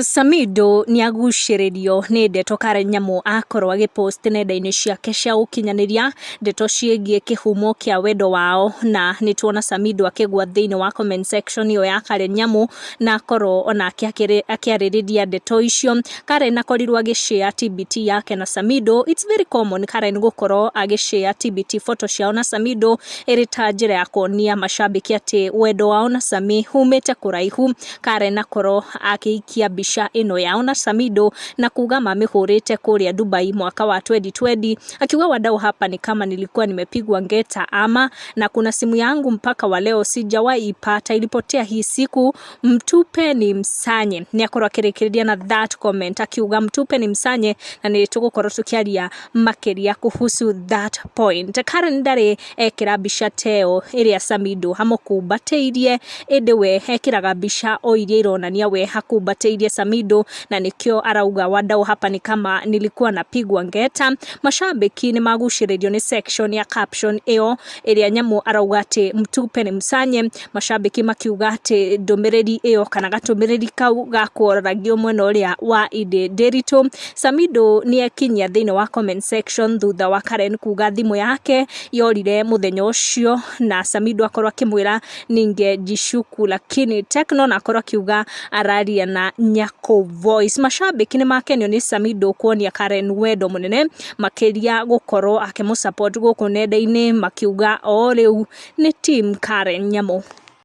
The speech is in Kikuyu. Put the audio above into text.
Samidoh nĩagucĩrĩrio nĩ ndeto Karen Nyamu akorwo agĩpost nenda-inĩ ciake cia ũkinyanĩria ndeto ciĩgiĩ kĩhumo kĩa wendo wao, na nĩtuona Samidoh akĩgwa thĩinĩ wa comment section ĩyo ya Karen Nyamu na akorwo onake akĩarĩrĩria ndeto icio. Karen akorirwo agĩshare TBT yake na Samidoh. It's very common Karen gũkorwo agĩshare TBT photo ciao na Samidoh ĩrĩ ta njĩra ya kuonia mashabiki atĩ wendo wao na Sami umĩte kũraihu. Karen akorwo akĩikia mbica ĩno yao na Samidoh na kuga mamĩhũrĩte kũrĩa Dubai mwaka wa 2020, akiuga, "Wadau, hapa ni kama nilikuwa nimepigwa ngeta ama na kuna simu yangu mpaka wa leo sijawahi ipata, ilipotea hii siku, mtupe ni msanye." Nĩ akorwo akĩrĩkĩrĩria na that comment akiuga mtupe ni msanye, na nĩ tũgũkorwo tũkĩaria makĩria kuhusu that point. Karen ndarĩ ekĩra mbica teo ĩrĩa Samidoh amũkumbatĩirie, ĩndĩ we ekĩraga mbica o iria ironania we hakumbatĩirie Samidoh, na nĩkĩo arauga, "Wadau, hapa ni kama nilikuwa napigwa ngeta." Mashabiki nĩ magucĩrĩrio nĩ section ya caption ĩyo ĩrĩa Nyamu arauga atĩ mtupe ni msanye, mashabiki makiuga atĩ ndũmĩrĩri ĩyo kana gatũmĩrĩri kau gakwororagio mwena ũrĩa wa Edday Nderitu. Samidoh nĩ ekinyia thĩinĩ wa comment section thutha wa Karen kuga thimũ yake yorire mũthenya ũcio, na Samidoh akorwo akĩmwĩra "Ningejishuku lakini Tecno", na akorwo akiuga araria na Nyako voice. Mashabiki nĩ makenio nĩ Samidoh kuonia Karen wendo mũnene makĩria gũkorwo akĩmũ support gũkũ nenda-inĩ, makiuga o rĩu nĩ team Karen Nyamu.